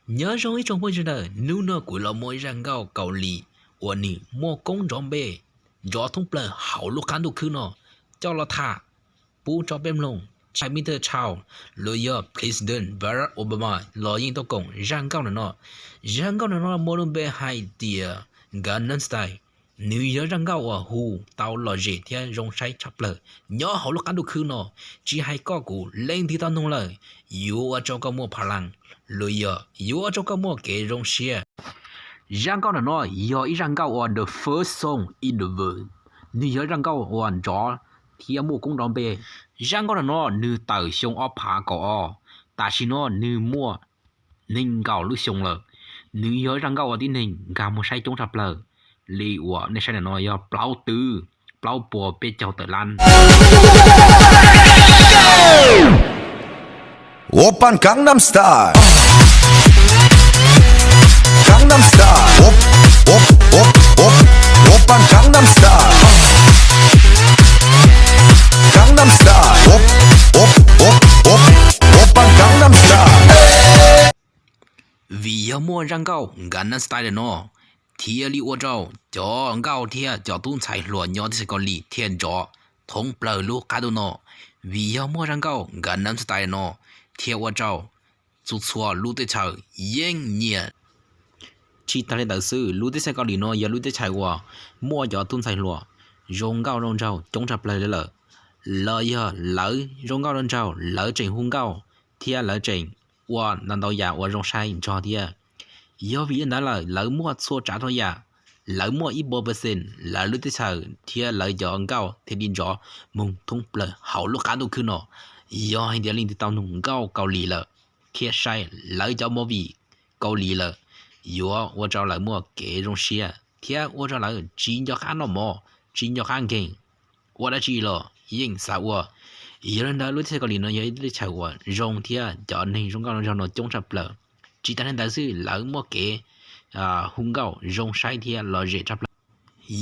Nyob zoo ib tsoom phooj ywg sawv daws, hnub no kuv los muaj zaj nkauj Kaus Lim uas nws muaj koob nrov npe nrov thoob plaws hauv lub qab ntuj khwb no coj los tham pub rau peb mloog. Tsis hais Mister Trump los yog President Barack Obama los yeej tuaj koom zaj nkauj ntawm no. Zaj nkauj ntawm no muaj lub npe hais tias Gangnam Style. Nws yog zaj nkauj uas hu tau lom zem thiab zoo saib tshaj plaws nyob hauv lub qab ntuj khwb no. Tsis hais koj kuv leej twg tau mloog lawm, yuav ua rau koj muaj pha laas, los yog yuav ua rau koj muaj kev zoo siab. Zaj nkauj ntawm no yog ib zaj nkauj uas the first song in the world. Nws yog zaj nkauj uas nrov thiab muaj koob nrov npe. Zaj nkauj ntawm no nws tawm xyoo ob phav kaum ob, tam sim no nws muaj nees nkaum lub xyoo lawm. Nws yog zaj nkauj uas tib neeg nkag mus saib coob tshaj plaws, li uas nej saib ntawm no yog plaub twb plaub puas peb caug tawm lab. Open Gangnam Style. Gangnam Style. Op, op, op, op. Open Gangnam Style. Gangnam Style. Op, op, op, op. Open Gangnam Style. Vim yog muaj zaj nkauj Gangnam Style no thiaj li ua rau cov nkauj thiab cov tub ntxhais hluas nyob teb chaws Kaus Lim thiaj nrov thoob plaws lub qab ntuj no. Vim yog muaj zaj nkauj Gangnam Style no thiaj ua rau txhua txhua lub teb chaws yeej nyiam. Tsis tas li ntawd xwb, lub teb chaws Kaus Lim no yog lub teb chaws uas muaj cov tub ntxhais hluas zoo nkauj zoo nraug coob tshaj plaws li lawm. Los yog lawv zoo nkauj zoo nraug, lawv tseem hu nkauj thiab lawv tseem ua ntau ntau yam uas zoo saib nrog thiab. Yog vim li ntawd lawm lawv muaj txhua tsav txhua yam, lawv muaj ib puas percent lawv lub teb chaws thiab lawv cov nkauj thiaj li nrov moog thoob plaws hauv lub qab ntuj khwb no. Yog hais tias leej twg tau nug nkauj Kaus Lim lawm, thiab saib lawv cov movie Kaus Lim lawm, yuav ua rau lawv muaj kev zoo siab thiab ua rau lawv tsis nco qab noj mov, tsis nco qab nkeeg, ua dab tsi los yeej xav ua. Yog li ntawd lub teb chaws Kaus Lim no yog ib lub teb chaws uas zoo thiab cov neeg zoo nkauj zoo nraug no coob tshaj plaws. Tsis tas li ntawd xwb, lawv muaj kev hu nkauj zoo saib thiab lom zem tshaj plaws.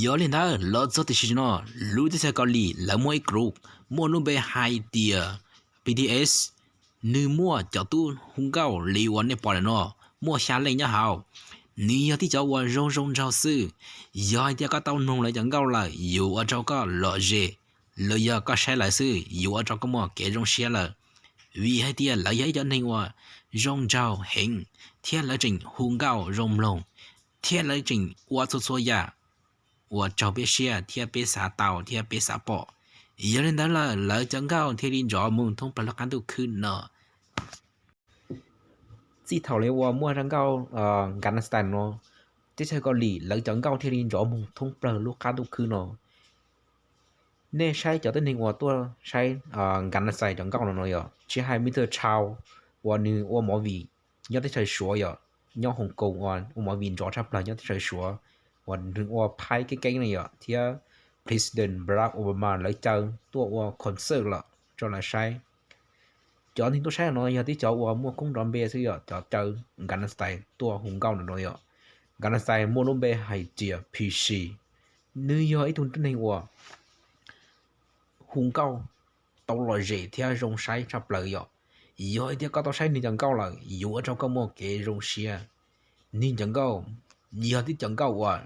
Yog li ntawd los txog tam sim no, lub teb chaws Kaus Lim lawv muaj ib group muaj lub npe hais tias B T S. Nws muaj cov tub hu nkauj li uas nej pom ntawm no, muaj xya leej nyob hauv. Nws yog tib cov uas zoo zoo nraug xwb. Yog hais tias koj tau mloog lawv cov nkauj lawm yuav ua rau koj lom zem, los yog koj saib lawv xwb yuav ua rau koj muaj kev zoo siab lawm. Vim hais tias lawv yog ib cov neeg uas zoo nraug heev, thiab lawv tseem hu nkauj zoo mloog, thiab lawv tseem ua txhua txhua yam uas raug peb siab thiab peb xav tau thiab peb xav pom. Yog li ntawd lawm lawv cov nkauj thiaj li nrov moog thoob plaws lub qab ntuj khwb no. Txij thaum lawv ua muaj zaj nkauj Gangnam Style no, teb chaws Kaus Lim lawv cov nkauj thiaj li nrov moog thoob plaws lub qab ntuj khwb no. Nej saib cov tib neeg uas tuaj saib Gangnam Style cov nkauj no no yog tsis hais Mister Chow uas nws ua movie nyob teb chaws Suav yom, nyob Hong Kong uas ua movie nrov tshaj plaws nyob teb chaws Suav, uas nws ua phaib keeb keeb no yom, thiab President Barack Obama lawv caw tuaj ua concert lawm rau lawv saib. Cov neeg tuaj saib no yog tib cov uas muaj koob nrov npe xwb yom, cov caw Gangnam Style tuaj hu nkauj no no yom. Gangnam Style muaj lub npe hais tias P C. Nws yog ib tug tib neeg uas hu nkauj tau lom zem thiab zoo saib tshaj plaws yom. Yog hais tias koj tau saib nws cov nkauj lawm yuav ua rau koj muaj kev zoo siab. Nws cov nkauj yog tib cov nkauj uas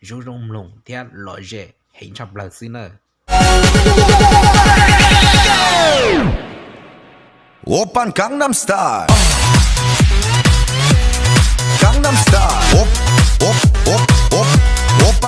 zoo zoo mloog thiab lom zem heev tshaj plaws xwb na. Open Gangnam Style.